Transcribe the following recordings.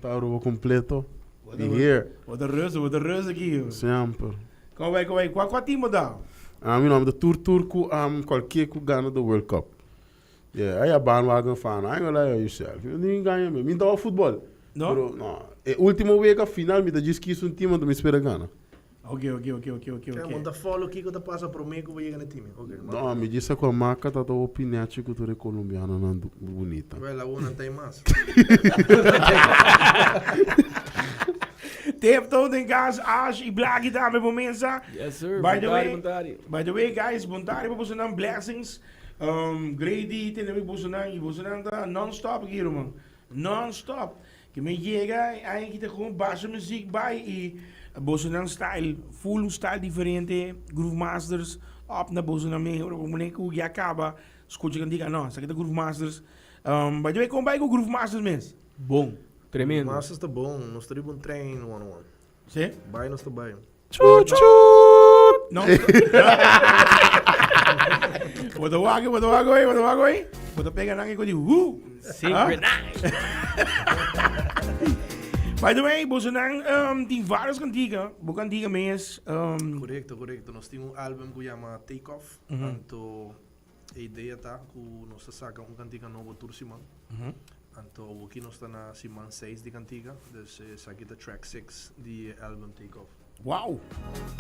Representa Aruba completo. We here. Bo ta rust, bo ta rust aki. Semper. Con bay, con bay? Cua cua team bo ta? Ami no, ami ta tur tur cu cualkier cu gana the World Cup. Yeah, I a bandwagon fan. I ain't gonna lie on yourself. Mi no tin gaña mi. Mi no ta wak futbol. No? Pero no, e ultimo wega final mi ta djis kies un team anto mi spera gana. Ok, ok, ok, ok, ok, ok. Bo ta follow kiko ta pasa prome ku bo yega na team. Ok. No, mi djis sa ku a maka ta ta hopi nechi ku tur e colombianonan bunita. Well, awor nan ta e mas. Tiptoe den kas, Ash i Blackie tambe bo mesa. Yes sir, By the bon tardi, way, bon tardi. by the way guys, bon tardi pa bosonan, blessings. Grady tene mi bosonan i bosonan ta non stop aki ruman. Non stop. Ke mi yega ai kita gewoon basha muziek bai i bosonan style full un style diferente Groove Masters op na bosonan mi ora bo ku ya kaba skucha kantika no esaki ta Groove Masters. By the way kon bai ku Groove Masters mes? Bon, tremendo. Groove Masters ta bon, nos ta riba un trein one one. Si? Bai nos ta bai. Chut chut. No. Bo ta wak, bo ta wak hoy, bo ta wak hoy. Bo ta pega nan e di hu. Synchronize. By the way, boso nan tin varios cantica. Bo cantica mes. Correcto, correcto. Nos tin un album cu yama Take Off. Anto e idea ta cu nos ta saca un cantica nobo tur siman. Anto awoki nos ta na siman 6 di cantica. Dus esaki ta track 6 di e album Take Off. Wow!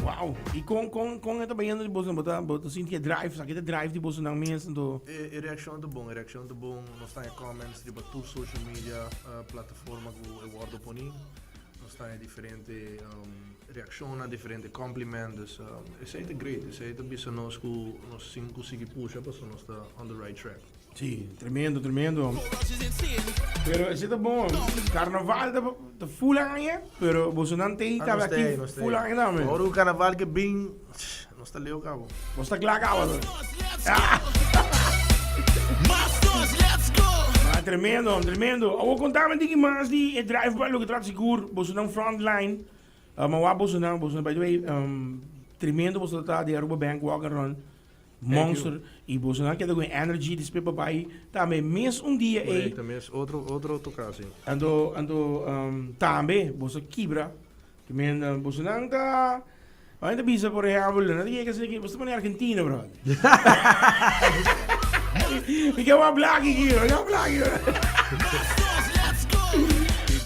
Wow! I kon kon kon e ta bayendo di boso? Bo ta bo ta sinti e drive, esaki ta drive di bosonan mes anto? E e reaccion ta bon, e reaccion ta bon. Nos ta haña comments riba tur social media plataforma ku e wordo poni. Nos ta haña diferente reaccionnan, diferente compliment. Dus esei ta great, esei ta bisa nos ku nos sin ku sigui pusha pasobra nos ta on the right track. Sí, tremendo, tremendo. Pero ese ta bon. Carnaval ta, ta full aña, pero bosonan te Ah, ta nos aquí te, nos te. full aña tambe. Ora ku carnaval ke bin, nos ta leu kabo. Nos ta kla kaba. Ah, tremendo, tremendo. Awo kontame diki mas di e drive by loke trata sigur, bosonan frontline. Ma wak bosonan, bosonan by the way, tremendo boso ta di Aruba Bank Walk and Run. Monster y boso nan keda cu e energy di spit pa bay tambe mes un dia ey. Correcto, mes otro otro toca si. Anto anto tambe boso kibra ki men boso nan ta nan ta bisa por ehempel nan ta yega asina ki boso ta mane Argentina brother. Mi ke wak blaki aki mi ke wak blaki.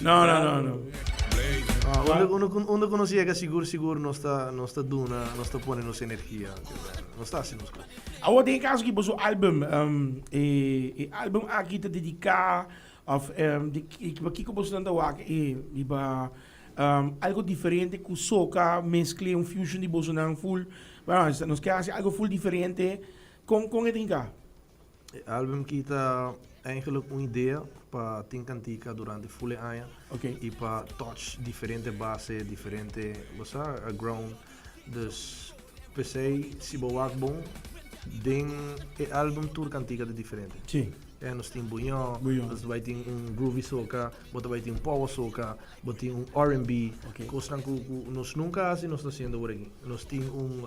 No no no no. Unda unda unda ku nos yega sigur sigur nos ta nos ta duna nos ta pone nos energia. Nos ta hasi nos kos. Awor den e kaso ki boso album, e e album aki ta dediká òf di pa kiko bosonan ta wak e riba algo diferente ku soka meskle un fusion di bosonan full bueno nos ke hasi algo full diferente kon kon e ta hinká? E album ki ta eigenlijk un idea pa tin kantika durante full e aña y pa touch diferente base, diferente bo sa, ground. Dus p'esey si bo wak bon den e album tur kantika ta diferente. E nos tin buño, nos ta bai tin un groovy soca, bo ta bai tin un power soca, bo tin un R&B, kosnan ku nos nunka hasi nos ta hasiendo awor aki. Nos tin un.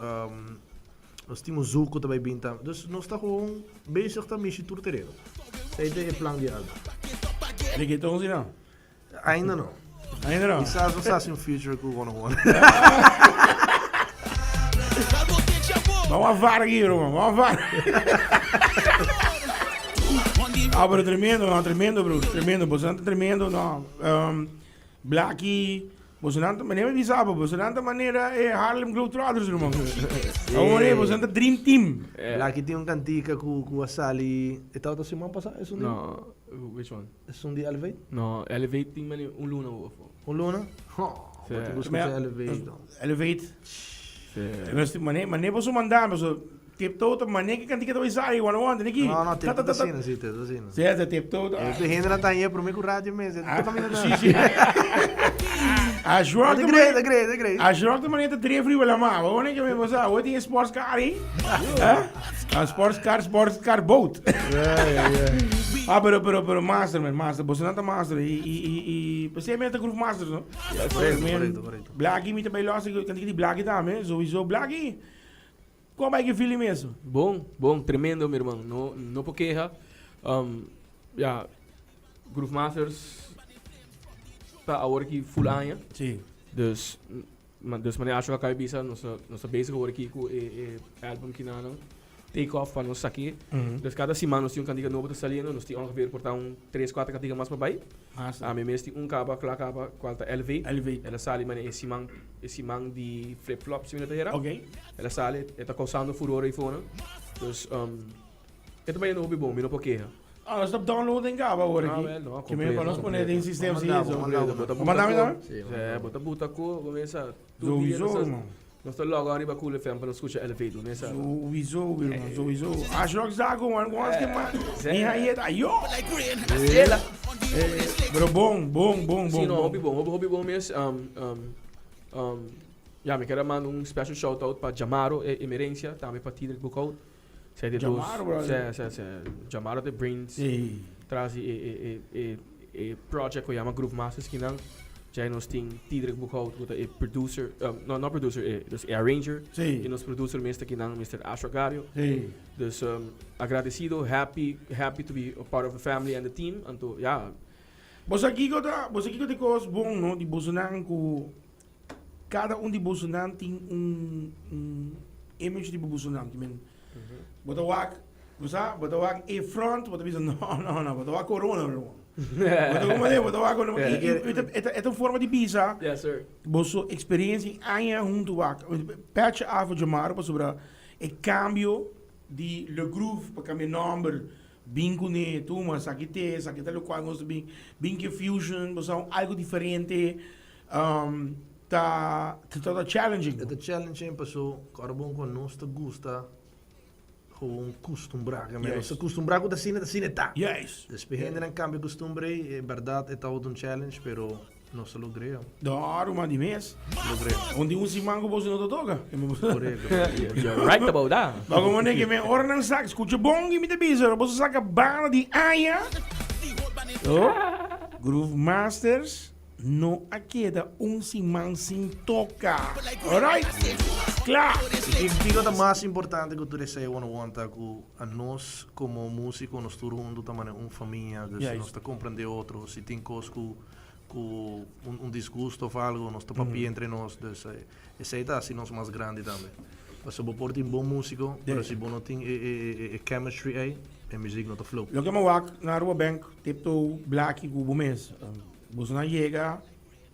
Nos tin un zoek ku ta bai bin tambe. Dus nos ta gewoon bezig ta mishi tur tereno. Esei ta e plan di Aldo. Reggaeton si no? Ainda no. Ainda no? Kisas nos hasi un feature ku One on One. Vamos a var aquí, bro. Vamos a var. Ah, pero tremendo, no, tremendo, bro. Tremendo. Boso tremendo, no. Blackie. Bosonan ta, manera mi bisa bo, bosonan ta manera e Harlem Globetrotters, ruman. Awor e, bosonan ta dream team. Laki tin un kantika ku ku a sali, e tabata siman pasá esun di? No, which one? Esun di Elevate? No, Elevate tin mane un luna awor afó. Un luna? Ho, bo tin ku skucha Elevate don. Elevate. Sí. Mane, mane boso manda, boso Tiptoe ta mane ki kantika ta bai sali, one one, tene ki. No, no, Tiptoe ta asina, si, Tiptoe ta asina. Si, ta Tiptoe ta. E hendenan ta hañ'é promé ku radio mes, e ta kaminda ta. Si, si. A Shrok ta great, ta great, ta great. A Shrok ta mane ta dref riba lama. Bo wone ke mi bo sa, awor tin e sports car ei. A sports car, sports car boat. Yeah, yeah, yeah. Ah, pero, pero, pero master, man, master. Bosonan ta master. I, i, i, i, p'esei mi ta groove masters, no? Korekto, korekto, korekto. Blaki mi ta bai los, kantika di Blaki tambe, sowieso. Blaki. Kon bai ki feeling mes? Bon, bon, tremendo mi herman. No, no por keha. Um, ya, Groove Masters. ta awor aki full aña. Si. Dus, dus manera Ashok a caba di bisa, nos ta, nos ta bezig awor aki cu e, e album kinanan. Take off pa nos saki. Dus cada siman nos tin un cantica nobo ta saliendo. Nos tin ongeveer por ta un tres, cuatro cantica mas pa bay. Ami mes tin un caba, cla caba, cual ta Elevate. Elevate. El a sali manera e siman, e siman di Flip Flop, si mi no ta hera. Ok. El a sali, e ta causando furor ei fonan. Dus, e ta bayendo hopi bon, mi no por keha. Ah, nos ta download den caba awor Ah, aki. wel, no, Que mi pa nos completo, pone den completo. sistema, sí, Manda, eso. manda, Bo ta buta Manda mi cu- tambe? Sí, Sí, bo ta buta cu, bo mesa, tur dia Sowieso, nos ta- man. Nos ta logo ariba Cool FM pa nos scucha Elevate, no mesa. Sowieso, hermano, sowieso. Ashok Zago, man, guans que man. Ni hayet, ayo. Ela. Pero bon, bon, bon, bon. Sí, no, bon. hopi bon, hopi, hopi bon mes. Ja, mi quier a manda un special shout out pa Jamaro e Emerencia, tambe pa Tidrick Boekhout. Zij de dos, Jamaro, brother. Zij, zij, zij. Jamaro de brains Sí. tras di e, e, e, e, e project ku yama Groove Masters kinan. Djai nos tin Tidrick Boekhout ku ta e producer, no, no producer, e, dus e arranger. Sí. I nos producer mes ta kinan, Mister Ashok Gario. Sí. Dus agradecido, happy, happy to be a part of the family and the team. Anto, ja. Bo sa kiko ta, bo sa kiko ta e kos bon, no, di bosonan ku kada un di bosonan tin un, un image di bo bosonan. Ki men, bo ta wak, bo sa, bo ta wak e front, bo ta bisa, no, no, no, bo ta wak corona, bro. Bo ta como de, bo ta wak corona. I, i, i ta, e ta, e ta un forma di bisa. Yes, sir. Boso experiencia i aña huntu wak. Petje af Djamaro pasobra e cambio di Le Groove pa cambia nomber bin cune, tuma, esaki te, esaki ta locual nos ta bin, bin ke fusion, bo sa algo diferente, ta ta challenging. E ta challenging paso ora bon cu nos ta gusta gewoon custumbrá. Yes. Nos ta custumbrá cu ta asina, ta asina e ta. Yes. Despues hendenan cambia custumbre ei, e berdad e tabata un challenge, pero nos a logr'é. Dor, man, di mes. Logr'é. Un di un siman cu boso no ta toca. Correcto. You're right about that. Ma como ne que me ora nan saca, scucha bon y mi ta bisa, boso saca banda di aña. Oh, Groove Masters. No a keda un siman sin toca. Alright! Cla! Y kico ta mas importante cu tur esey wano won ta cu anos como musico nos tur hunto ta manera un famia dus nos ta comprende otro si tin cos cu cu un disgusto of algo nos ta papia entre nos dus esey ta haci nos mas grandi tambe pasobra bo por tin bon musico pero si bo no tin e chemistry ey e music no ta flow. Loke mi wak na Aruba Bank tiptoe blaki cu bo mes. Boso nan yega,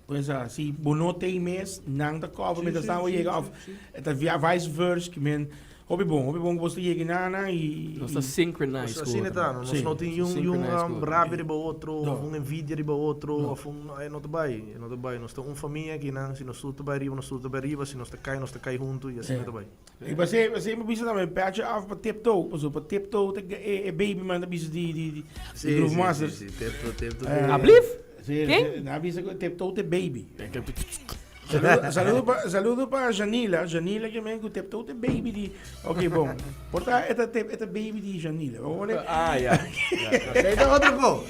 pues si bo no t'ei mes, nan ta cover mientras nan bo yega of e ta via vice versa, ki men hopi bon, hopi bon ku boso ta yega einan i. Nos ta synchronized ku otro. Asina ta, nos no tin yun rabia riba otro, of un envidia riba otro, of un, e no ta bai, e no ta bai. Nos ta un famia akinan, si nos tur ta bai riba, nos tur ta bai riba, si nos ta kai, nos ta kai huntu i asina ta bai. I pasé, pasé mi bisa tambe pètje af pa Tiptoe, pasobra pa Tiptoe ta e baby man ta bisa di di di Groove Masters. Si, si, Tiptoe, Tiptoe. Ablief? Si, Ken? Nan a bisa ku Tiptoe ta e baby. Saludo, saludo pa, saludo pa Janila, Janila ke men ku Tiptoe ta e baby di, ok bon, por ta e ta e ta baby di Janila, bo pone. Ah, ya. Esei ta otro ko.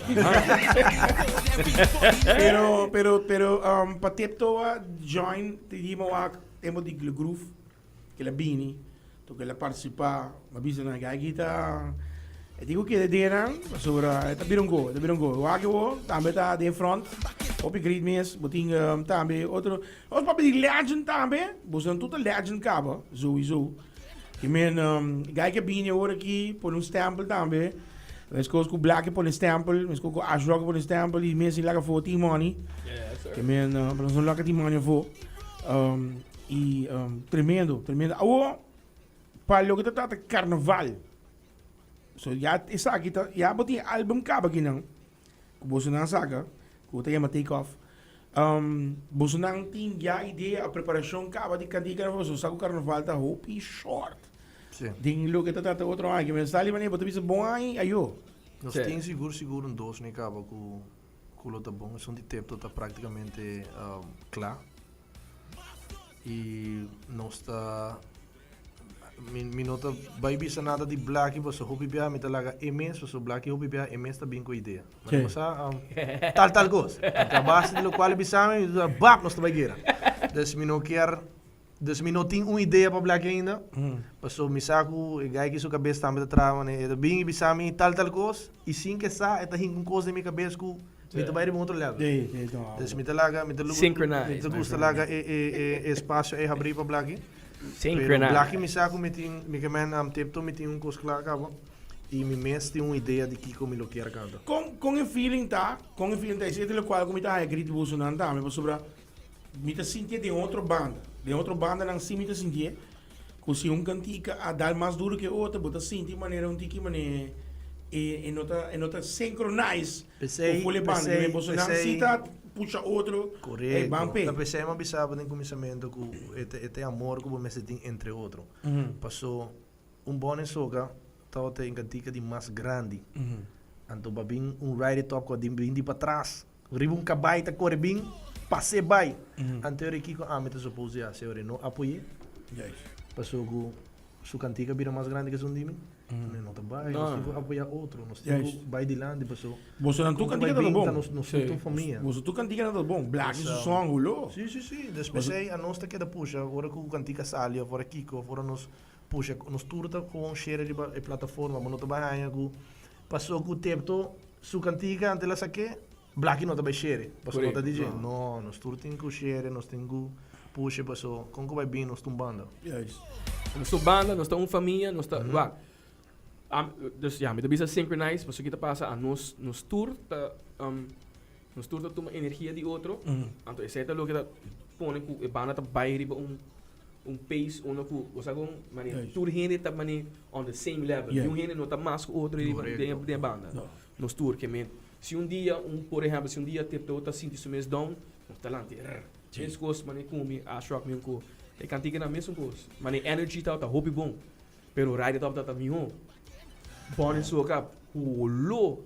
Pero, pero, pero pa Tiptoe a join te di mawak tempo di Groove. Kel a bini, to kel a partisipá, mi a bisa nan ke aki ta e tin ku keda den nan pasobra e ta bira un go, e ta bira un go. Wak awor tambe ta den front, hopi great mes, bo tin tambe otro, nos papia di legend tambe, boso nan tur ta legend kaba, souiso. I men guy ke bini awor aki pone un stempel tambe, meskos ku Blacky pone stempel, meskos ku Ash Rock pone stempel i mes laga afó T-Money. Ke men, pero nos no laga T-Money afó. Y tremendo, tremendo. Awo, pa loke ta trata carnaval. So ya esaki ta, ya bo tin album caba kinan, cu bosonan saca, cu ta yama Take Off. Bosonan tin ya idea o preparacion caba di canti carnaval, pasobra sa cu carnaval ta hopi short. Sí. Den loke ta trata otro aña, men sali manera bo ta bisa bon aña, ayo. Nos tin sigur sigur un dos ni caba cu cu lo ta bon. Esun di Tepto ta practicamente cla. Y nos ta mi mi no ta bay bisa nada di Blacky pasobra hopi bia mi ta laga e mes pasobra Blacky hopi bia e mes ta bin cu idea. Ma bo sa tal tal cos. Anto a base di locual e bisa mi, mi ta bap nos ta bay guera. Dus mi no kier dus mi no tin un idea pa Blacky ainda pasobra mi sa cu e guy aki su cabes tambe ta traha manera e ta bin y bisa mi tal tal cos y sin ke sa e ta hinca un cos den mi cabes cu. Mi ta bai riba un otro level. Sí, sí, no. Dus mi ta laga, mi ta lugu, Synchronize, mi ta my gusta friend. laga e, e, e espacio ei habrí pa Blackie. Pero Synchronize. Blackie mi sa ku mi tin, mi ke men am Tipto mi tin un kos kla kaba i mi mes tin un idea di kiko mi lo kier kanta. Kon, kon e feeling ta, kon e feeling ta, esei ta lokual ku mi ta haya grita bosonan tambe pasobra mi ta sintié den otro banda, den otro bandanan si mi ta sintié Ku si un kantika a dal mas duru ke otro, bo ta sinti manera un tiki mane e e no ta e no ta synchronize P'esei, ku ful e banda. p'esei, Bosonan p'esei. si ta pusha otro, ey ban Korekto. p'e. Ta p'esei mi a bisa bo den kuminsamentu ku e ta e ta e amor ku bo mester tin entre otro. Paso un bòne soka tabata e kantika di mas grandi. Anto bo a bin un ride it up ku a bin di patras. Riba un kabai ta kore bin pas'é bai. Anto ora kiko ami ta supose hasi ora e no apoy'é? Paso ku su kantika bira mas grandi ke esun di mi? Mi no ta bai, nos tin ku apoyá otro, nos tin ku bai dilanti paso Bosonan tur kon ku bai kantika ta bin bon. ta nos nos tur ta un famia. Boso tur kantika ta bon. Blaki su song huló. Si si si, des p'esei anos ta keda pusha ora ku kantika sali òf ora kiko òf ora nos pusha nos tur ta gewoon share riba e plataforma bo no ta bai haña ku paso ku Tepto Su cantica ante la saké, Blaki no ta bai shere, paso no ta DJ. No, nos tur tin ku shere, nos tin ku pushe paso kon ku bai bin nos ta un banda. Juist. Nos ta un banda, nos ta un famia, nos ta, wak, am, dus ya, mi ta bisa synchronize, paso ki ta pasa anos, nos tur ta, nos tur ta tuma energia di otro, anto esei ta loke ta pone ku e banda ta bai riba un, un pace unda ku, bo sa kon, mane tur hende ta mane on the same level. Niun hende no ta mas ku otro riba den e banda. Nos tur ke men. Si un dia un por ehempel si un dia Tiptoe ta sinti su mes down, nos ta lanta rrr. Mes kos mane ku mi Ashraf mi un ku e kantikanan mesun kos. Mane energy tabata hopi bon, pero Ride It Up tabata mihó. Born in Soca holo.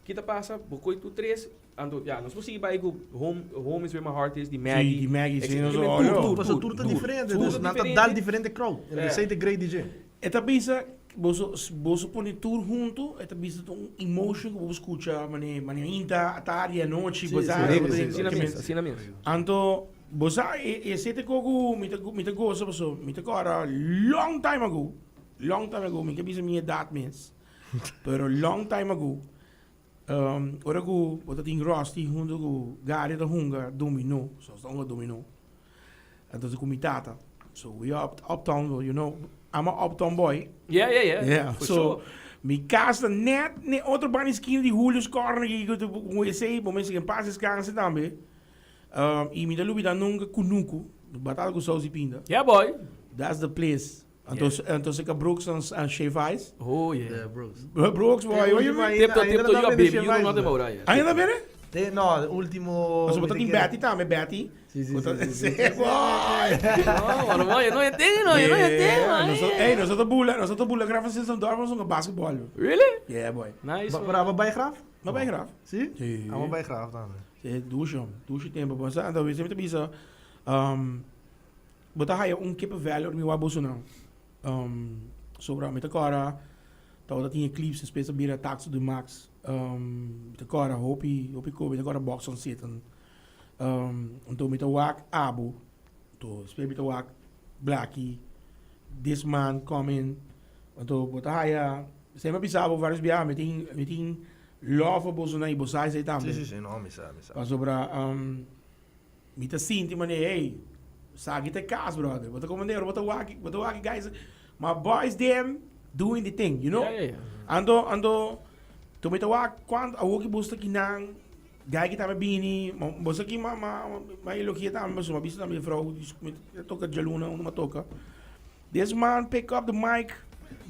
Ki ta pasa? Bo koe tur tres, anto ya, nos por sigui bai ku Home, Home is where my heart is di Maggie. Sí, di Maggie, sí, nos Tur, oh, tur, Paso tur ta diferente, Tur dus ta nan ta diferente. dal diferente crowd. En esei ta great DJ. E ta bisa, boso, boso pone tur hunto, e ta bisa ta un emotion ku bo por skucha mane, mane ainta, atardi, anochi, Sí, bo sa, sí, bo ta sí, den- Asina ke mes, men. asina mes. Anto, bo sa, e, esei ta ko ku mi ta, mi ta gosa paso mi ta kòrda long time ago, long time ago, mi ke bisa mi edat mes. Pero long time ago, um, ora ku bo ta tin Rusty hunto ku Gary ta hunga dominó, so ta hunga dominó. Entonces ku mi tata. So we up uptown, you know, I'm a uptown boy. Yeah, yeah, yeah. Yeah, For so sure. mi cas ta net ne otro banda esquina di Julio's Corner ki ku ku esei, bo mester en paz descanse tambe. Um, y mi ta lubida nunca Kunuku, batata ku saus y pinda. Yeah, boy. That's the place. Anto anto se ka Brooks and, and Shave Ice. Oh yeah. Yeah, Brooks. Brooks boy, what you mean? Tipto tipto yo baby, you know nothing about that. Ainda bene? Te, no, ultimo. Paso bota tin Betty tambe, Betty. Sí, sí, sí, sí, sí. Boy. No, bueno, boy, no entiendo, no, yo no entiendo. Ey, nosotros bula, nosotros bula graf en Sint-Dorp ons basketball. Really? Yeah, boy. Nice. Ba, maar bij Graaf? Maar bij Graaf. Sí? Sí. Ah, maar bij Graaf dan. Sí, douche, douche tempo. Bom, anto, we sempre bisa, um, Bo ta haya un kippenvel ora mi wak bosonan. Um, sobra mi ta kora tabata tin eclipse despues a bira Taxi du Max. Um, mi ta kora hopi, hopi ko, mi ta kora Box on Satan. Um, anto mi ta wak abo, anto despues mi ta wak Blackie, this man coming. Anto bo ta haya, semper a bisa bo varios biaha mi tin, mi tin love pa bosonan y bo sa esey tambe. Sí, sí, sí, no, mi sa, mi sa. Pasobra, um, Mi ta sinti manera, hey, saki ta e kas, brother. Bo ta komende, ora bo ta wak, bo ta wak guys, my boys them doing the thing, you know? Yeah, yeah, yeah. Anto, anto, to mi ta wak kuantu, awor ki bo sta kinan, guy ki tambe bini, ma bo sa ki ma, ma, ma elogia tambe, pasobra mi a bisa tambe e vrou, mi ta toka djaluna, unda mi a toka. This man pick up the mic,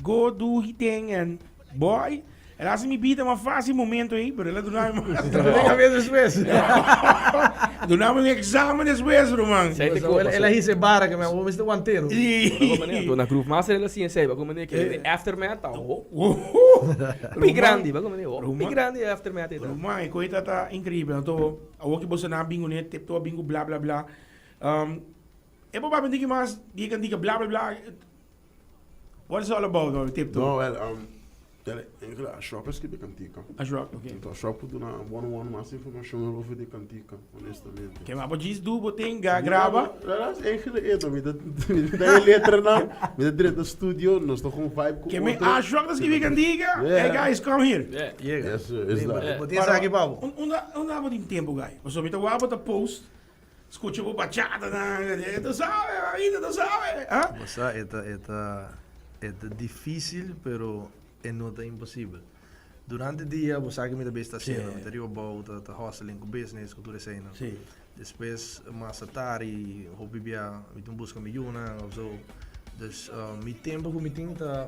go do he thing and boy, el haci mi bida mas facil momento ey, pero el a duna mi mas Venga bien después. Duna mi un examen despues, ruman. Zij te Zo, koop, el, el a hice bara que me abo mester guantero. Sí. Door na Groove Master el a siña esei, ba manera que de aftermath ta ho. Hopi Ruman, grandi, ba manera hopi Ruman. grandi aftermath ei ta. Ruman, e koe ta increíble. Anto, awor ki boso nan bingo ne, tip to a bingo bla bla bla. Um, E por papia diki mas di e kantika bla bla bla. What is all about, Tiptoe? No, well, um, Dale, eigenlijk Ashraf a scribi e cantica. Ashraf, ok. Anto Ashraf por duna one on one mas informacion over di e cantica, honestamente. Ke ma bo djis du bo tin ga graba? Dat is eigenlijk het, mi ta mi ta e letranan, mi ta drenta studio, nos ta gewoon vibe ku Ke me otro. Ashraf ta scribi e cantica? Yeah. Hey guys, come here. Yeah. Yega. Yes sir, is dat. Bo tin esaki pa bo? Unda unda bo tin tempo guy? Pasobra mi ta wak bo ta post, scucha bo bachatanan, tu sabe, mamita, tu sabe, ah? Bo sa e ta e ta E ta difícil, pero e no ta imposibel. Durante dia bo sa ke mi ta bes ta haciendo, mi ta riba bou, ta ta hustling ku business, ku tur eseinan. Despues mas atari, hopi bia mi tin buska mi yunan of zo. Dus mi tempo ku mi tin ta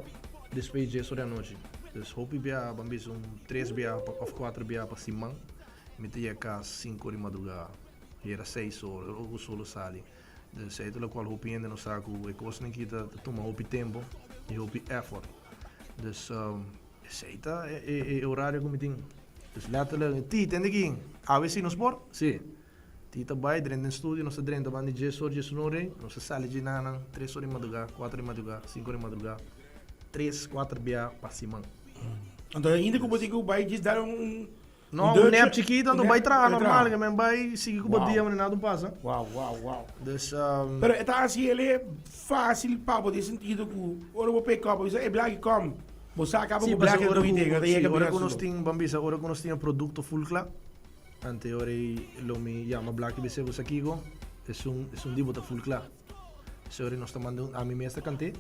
despues dies ora di anochi. Dus hopi bia, ban bisa un tres bia of kuater bia pa siman, mi ta yega kas sinku ora di madruga, yera seis ora, ora ku sol a sali. Dus ei ta lokual hopi hende no sa ku e kosnan aki ta tuma hopi tempu i hopi effort. Dus esei ta e orario ku mi tin. Dus letterlijk, Ti, tende aki, awe si nos por? Si. Ti ta bai drenta den studio, nos ta drenta banda di djes or, djes un or ei, nos ta sali dje nanan tres or di madrugá, kuater di madrugá, sinku or di madrugá, tres, kuater bia pa siman. Anto ainda ku bo tin ku bai djis dal un No, un nap chikito, anto bai traha normal, ke men bai sigui ku bo dia manera nada un pasa. Wow, wow, wow. Dus, Pero e ta hasi el e fácil pa bo den sentido ku ora bo pick up, bo bisa, ey Blackie kom, bo sa kaba ku Blackie ta duhi den, ta yega ora bira ku nos su. tin, ban bisa, ora ku nos tin e produkto full kla, ante ora ei lo mi yama Blackie bisa bo sa kiko, esun, esun di bo ta full kla. Ese ora nos ta manda un, ami mes ta kant'é.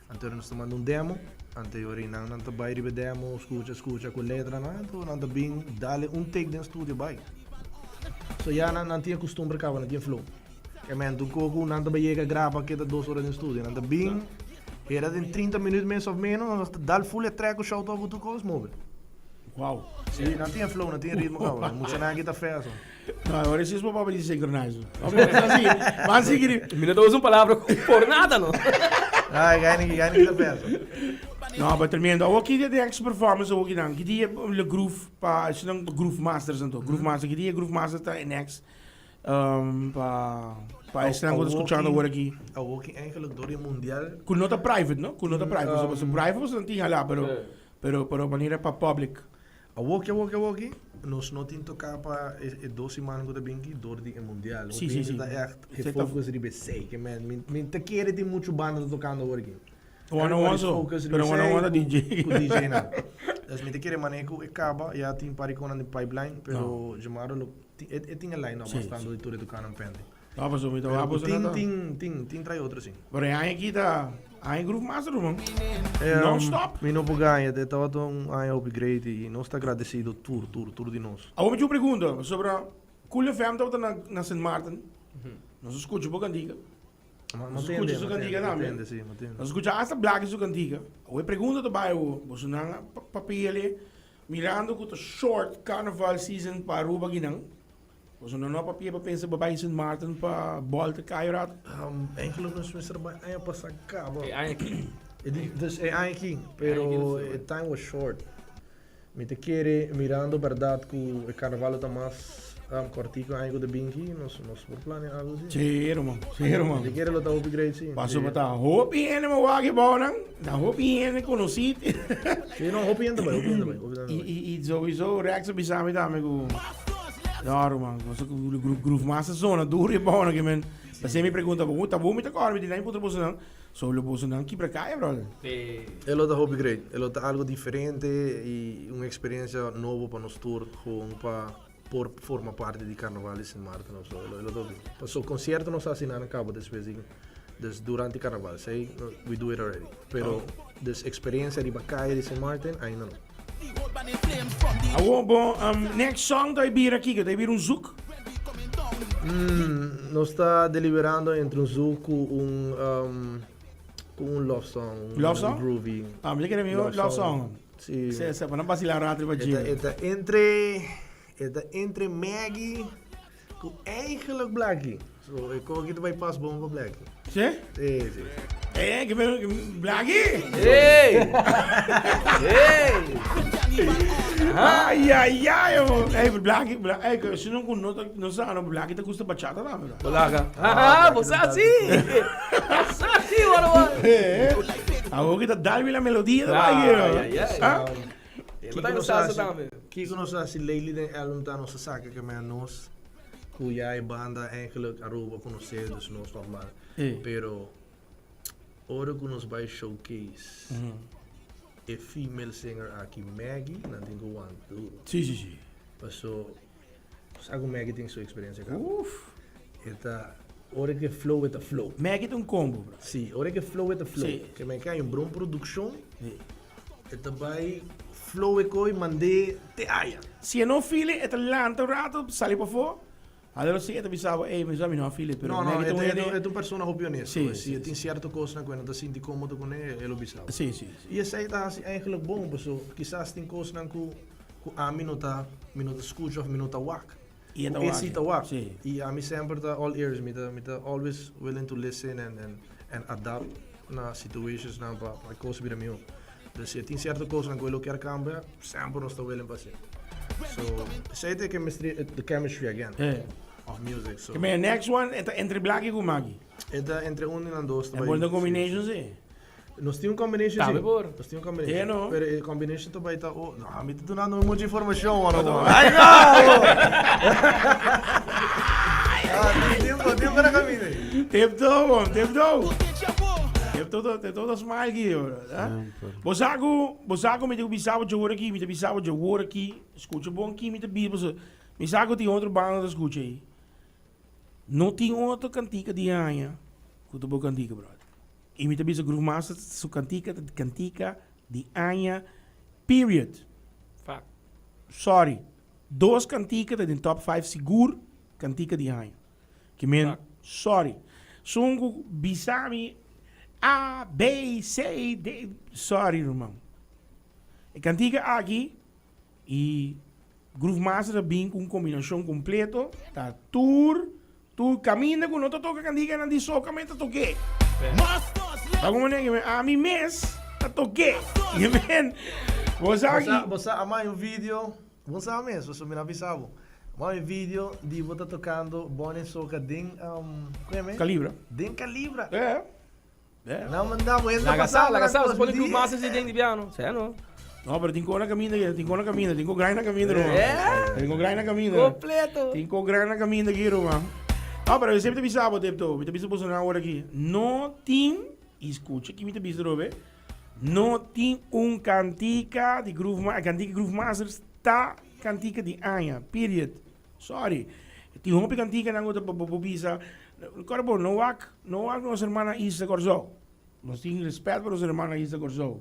Anto ora nos ta manda un demo, anto ora nan nan ta bai riba e demo, skucha, skucha ku letranan, anto nan ta bin dale un take den studio bai. So ya nan nan tin e kustumber kaba, nan tin e flow. Ke men un koko nan ta bai yega graba keda dos ora den studio, nan ta bin hera den trinta minüt mes of menos, nan ta dal full e track ku shout out ku tur kos move. Wow. Si, nan tin e flow, nan tin e ritmo kaba. Muchanan aki ta fea so. No, ahora sí es por papá di synchronize. Vamos así. Van seguir. Mi no ta usa un palabra por nada, no. Ay, gani, gani ta pensa. No, pero tremendo. Awor ki dia de ex performance awor ki dan? Ki dia le groove pa si nan groove masters anto. Groove master, ki dia groove master ta in ex um, pa pa esnan ku ta escuchando awor aki. Awor ki eigenlijk door e mundial. Ku no ta private, no? Ku no ta private. So, so private boso nan tin hala, pero pero pero manera pa public. Awoki, awoki, awoki, nos no tin toká pa e e dos siman ku ta bin aki dor di e mundial. Sí, sí, sí. Hopi hende ta ègt Esei e ta- focus riba esei. Ke men, mi mi ta kere tin muchu banda ta tokando awor aki. One on one Everybody's so, focus riba pero one on esei one ta ku DJ. ku DJ nan. Dus mi ta kere manera ku e kaba, ya tin par di konan den pipeline, pero Jomaro lo tin e e tin e line up Sí, bastante sí. di tur e tokanan pending. No, pasobra mi ta Pero wak ku boso tin na ta. tin tin tin trae otro si. Pero e aña aki ta aña Groove Master ruman. Em, Non stop. Mi no por gaña, e tabata un aña hopi great i nos ta agradecido tur, tur, tur di nos. Awor mi tin un pregunta, pasobra Cool FM tabata na na Sint Maarten. Nos a scucha bo cantica. Ma, Nos ma a scucha tende, su ma cantica tende, ma tambe. tende, si, ma tende. Nos a scucha hasta Blackie su cantica. Awor e pregunta ta bai awor, boso nan a papia le mirando cu ta short carnaval season pa Aruba akinan. Boso no no papia pa pensa pa bai Sint Maarten pa bolta kai rato? Eigenlijk nos mester bai aña pasa caba. E aña aki. E di, dus e aña aki, pero e time was short. Mi ta kere mirando berdad cu e carnaval lo ta mas cortico e aña cu ta bin aki, nos nos por planea algo si. Sí, ruman, sí, ruman. Mi ta kere lo ta hopi great si. Pasobra ta hopi hende mo wak e bounan, ta hopi hende conoci. Sí, no, hopi hende bai, hopi hende bai, hopi hende bai. I, i, i sowieso Rex a bisa mi tambe cu. No, ruman, boso ku groove master zona duro e bono ke men. P'esei mi pregunta bo, ta bo mi ta kòrda mi di nan puntra boso nan, so lo boso nan kibra kaya, brother. E lo ta hopi great, e lo ta algo diferente i un experiencia nobo pa nos tur, gewoon pa por forma parti di Carnaval di Sint Maarten of so, e lo ta hopi. Paso concierto nos hasi nan a caba despues di, dus durante Carnaval, esei we do it already, pero dus experiencia riba kaya di Sint Maarten ainda no. Awor bo next song ta bira kiko? Ta bira un zoek? Mm, nos ta deliberando entre un zoek ku un um, ku un love song. Un Love song? Groovy. Ah, mi ta kere mi love song. Si. Se, se, pa nan basila rato riba E ta, gym. e ta entre, e ta entre Maggie Ku eigenlijk Blackie. So e koki ta bai pas bon pa Blackie. Sí? Sí, sí. Eh, que me, Blackie! Hey! Hey! Ay, ay, ay, oh. Hey, Blackie, Bla hey, que si no ku no no sa, no Blackie te gusta bachata tambe. Bolaga. Ah, você assim! Você assim, mano. Eh. Awor ki ta dalbi la melodia ta bai hier. Ai, ai, ai. Ah? E ta salsa tambe. Kiko nos a hasi lately den album ta nos a saka ke men nos ku ya e banda eigenlijk Aruba konosé dus nos normal. Pero ora ku nos bai showcase e female singer aki Maggie nan tin ku wanta duro. Si si si. Paso sa ku Maggie tin su experiencia kaba. E ta ora ke flow e ta flow. Maggie ta un combo bro. Si, ora ke flow e ta flow. Si. Ke men kai un bron produccion. E ta bai flow e koi mand'é te aya. Si e no feel e ta lanta un rato sali pafó. Alero si e ta bisa bo, ey mi sa mi no a feel it, pero No, no, Maggie e ta un ta, e hende. ta un persona hopi honesto. Si, Si si, e tin cierto cosnan cu e no ta sinti comodo cune, e lo bisa bo. Si, si, si. Y esey ta haci eigenlijk bon, paso kisas tin cosnan cu cu ami no ta, mi no ta scucha of mi no ta wak. Y e ta Cu e wak. si ta wak. Si. Y ami semper ta all ears, mi ta, mi ta always willing to listen and, and, and adapt na situationsnan pa, pa e cos bira miho. Dus si e tin cierto cosnan cu e lo kier cambia, semper nos ta willing pa haci. So, esey ta e chemistry, the chemistry again Eh. of music. So, Ke men next one e ta entre Blackie cu Maggie. e ta entre un di nan dos ta E bai. por ta combination si. Nos tin un combination Tambe si. por. Nos tin un combination. Te no. Pero e combination ta bai ta oh, no, mi ta dunando mucho informacion ora bo. Ay no! Ah, tin tempo na camina. Tip to, bom, tip to. Tip to, tip to ta smile ki, bro. Bo sa ku, bo sa ku mi ta bisa bo dje aki, mi ta bisa bo dje aki. Scucha bon ki mi ta bisa bo. Mi sa ku tin otro banda ta scucha ei. No tin otro cantica di aña ku ta bo cantica, brother. Y mi ta bisa Groove Master su cantica ta cantica di aña period. Fact. Sorry. Dos cantica ta den top 5 sigur cantica di aña. Ki men sorry. Sun ku bisa mi A, B, C, D. Sorry ruman. E cantica aki y Groove Master a bin ku un combinacion completo. Ta tur Tur caminda cu no ta toca candiganan di soca me ta toque. Ta como ne que a mi mes ta toque. Je men, bo sa ki. Bo sa a mai un video, bo sa mes, pasobra mi no a bisa bo. Mai un video di bo ta tocando Bonnie Soca den, cu e me? Calibra. Den Calibra. Eh. Nan manda bo hende Laga sa, pasá laga sa, por pone di. Groove Masters di den di piano. Sea no. No, pero tin ko na caminda, tin ko na caminda, tin ko grind na caminda, ruman. Eh? Tin ko grind na caminda. Completo. Tin ko grind na caminda aki, ruman. No, pero mi semper ta bisa bo, Tepto. Mi ta bisa boso nan awor aki. No tin, y scucha ki mi ta bisa robe, no tin un cantica di Groove Ma-, cantica Groove Masters ta cantica di aña, period. Sorry. Tin hopi kantikanan ku ta bo bisa, kòrda bo, no wak, no wak nos hermana Isla Kòrsou. Nos tin rèspèt pa nos hermana Isla Kòrsou.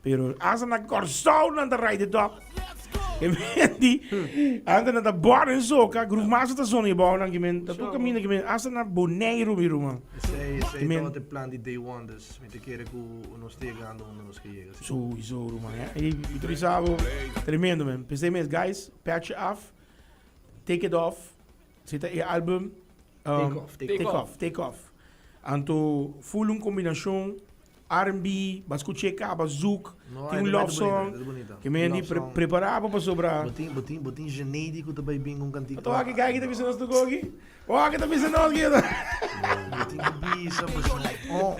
Pero asta na Kòrsou nan ta rai de top. E men di, ante nan ta bòrda en soka, Groove Master ta zona ebou nan, ki men ta tur kaminda, ki men asta na Boneiru mi ruman. Esei, esei tabata e plan di day one, dus mi ta kere ku nos ta yegando unda nos ke yega. Souiso ruman, eh. Mi ta bisa bo, tremendo men. P'esei mes guys, pètje af. Take It Off, si ta e album Take Off, Take Take Off, Take Off. Anto full un combinacion R&B, bas scuché caba zouk, No, tin un e love ta song, bonita, e ta bonita. ke men di Love song. prepara bo pasobra. Bo tin, bo tin, bo tin Geneidi ku ta bai bin un kantika. Ato aki kai ki ta bisa nos tu koki? O aki ta bisa nos ki? Bo tin ku bisa bo oh.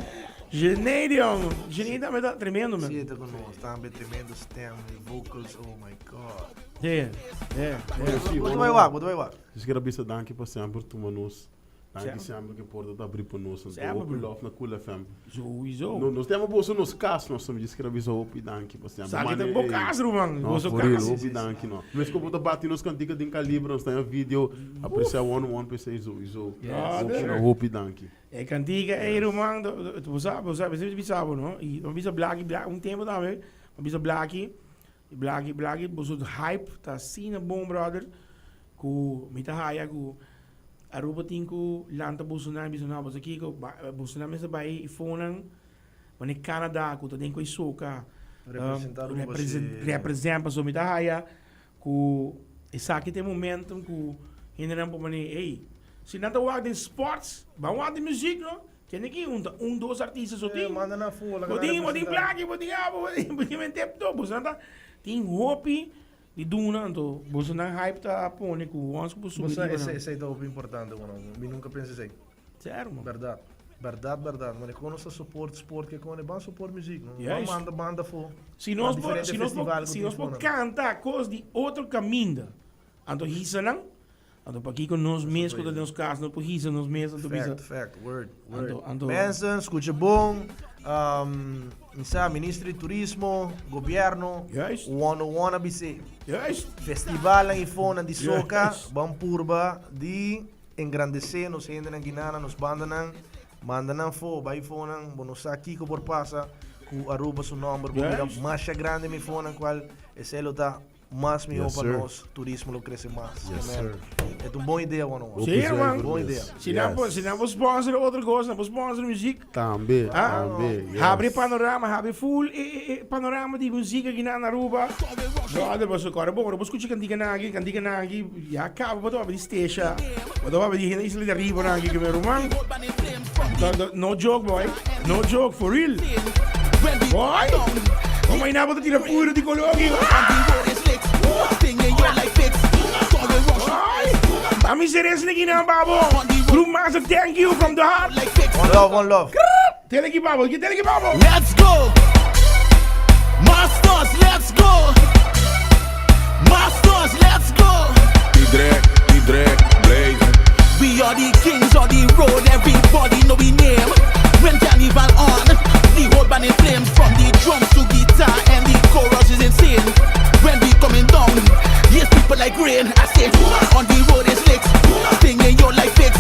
Geneidi hombre, Geneidi tambe ta tremendo man. Si e ta ku nos, tambe tremendo stem, vocals, oh my God. Yeah, yeah, yeah. Bo ta bai wak, bo ta bai wak. Nos kier a bisa danki pa semper tuma nos. Danki semper ke porta ta abri pa nos. Anto Semper, hopi bro. love na Cool FM. Sowieso. No, nos tema boso nos kas, nos tambe djis kier a bisa hopi danki pa semper. Sa ki ta Mane, bo ey, kas, ruman. No, Boso for real, kas. hopi danki no. Mes ku bo ta bati nos kantika den Calibra, nos ta den video, aprecia one one p'esei sowieso. Yes. Hopi, Sure. hopi danki. E kantika ey, ruman, bo sa, bo sa, bo bisa bo, no? I bo bisa Blaki, Blaki, un tempo tambe, bo bisa Blaki, Blaki, Blaki, boso hype ta asina bon, brother, ku mi ta haya ku Aruba tin ku lanta boso nan i bisa no, boso kiko, boso nan mester bai i fonan manera Canada ku ta den ku e soka, Representa Aruba, si. represent, pasobra mi ta haya ku esaki ta e momentum ku hendenan por manera, ey, si nan ta wak den sports, ban wak den muziek no. Kende ki un ta un dos artista so tin. Manda na fu, Bo tin, bo tin plaki, bo tin abo, bo tin, bo tin mente to. Boso nan ta tin hopi di duna, anto boso nan hype ta pone ku once ku bo subi Boso riba esei nan. esei ta hopi importante bueno. Mi nunca pensa esei. Serio man. Berdad. Berdad berdad, mane kon nos ta support sport ke kon e ban support muziek no. Ban Juist. manda banda afo Si na nos por, diferente si nos por, festival ku si tin nos por fonan. kanta kos di otro kaminda, anto hisa nan, anto pakiko nos mes ku ta den nos kas no por hisa nos mes anto bisa. Fact, fact, word, word. Anto, anto. Mensen, skucha bon, um, mi sa, Minister di Turismo, Gobierno, Juist. one on one a bis'é. Juist. Festivalnan i fonan di soka, Juist. ban purba di Engrandesé nos hendenan Guinana, nos bandanan, manda nan fo, bai fonan, bo no sa kiko por pasa ku Aruba su nomber por bira masha grande mi fonan kual esei lo ta mas mihó Yes, pa sir. nos, turismo lo krese mas. Yes, Amen. sir. E ta un bon idea, One One. Hopi Sí, herman. zuiver Bon mes. idea. Si nan por, Yes. si nan por sponsor otro cos, nan por sponsor muziek. Tambe, Ah, tambe. Yes. Habri panorama, habri full e, e, e panorama di muziek aki na Aruba. Brother, boso kore bon, ora bo skucha kantika nan aki, kantika nan aki, ya kaba bo ta papia di Stesha, bo ta papia di hende Isla di Ariba nan aki, ke mi ruman. No, no, no joke boy, no joke, for real. Boy, como aina bo ta tira puro di kolo aki. Boy, ami serens niki nan babo. Groove Master, thank you from the heart. One love, one love. Tele ki babo, tele ki babo. Let's go! Masters, let's go! Masters, let's go! Iedereen, iedereen, blijven. We are the kings of the road, everybody know we name. When carnival on, the whole band in flames. From the drums to guitar and the chorus is insane. When we coming down, yes, people like rain. I say, on the road is licks, stinging your life fix.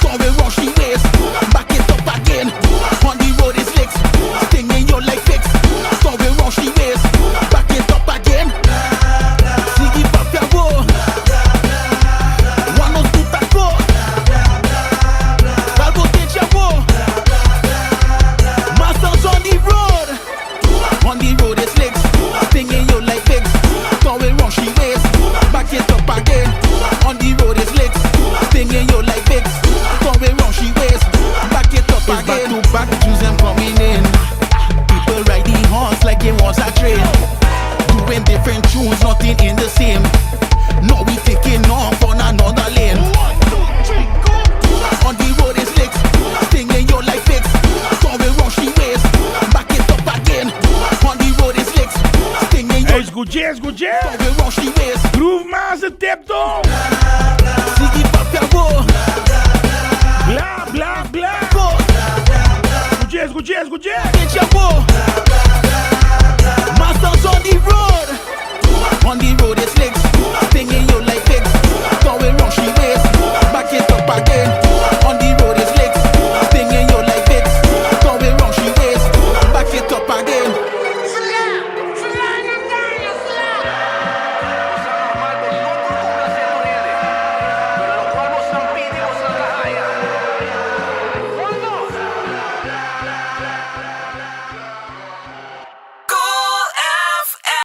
Sorry, rush the waist, back it up again. On the road is licks, stinging your life fix. Sorry, rush the waist, back it up again. Sigi papia wo. One two taco. Salvo techa wo. Masters on the road. On the road is licks. Stinging you like figs. Throwing rush the waist. Back it up again. On the road is licks. Stinging you like figs. Throwing rush the waist. Back it up It's back again. to back, choose them coming in. People ride the horse like it was a train. Doing different tunes, nothing in the same. Now we taking off on another lane. One, two, three, go. On the road is licks, stinging you like figs. Throwing rush the waist, back it up again. On the road is licks, stinging you. Hey, escuché, escuché. Throwing rush the waist, Groove Master Tiptoe. Sigi papia wo, Bla, bla, bla. go. Escuché, escuché, escuché.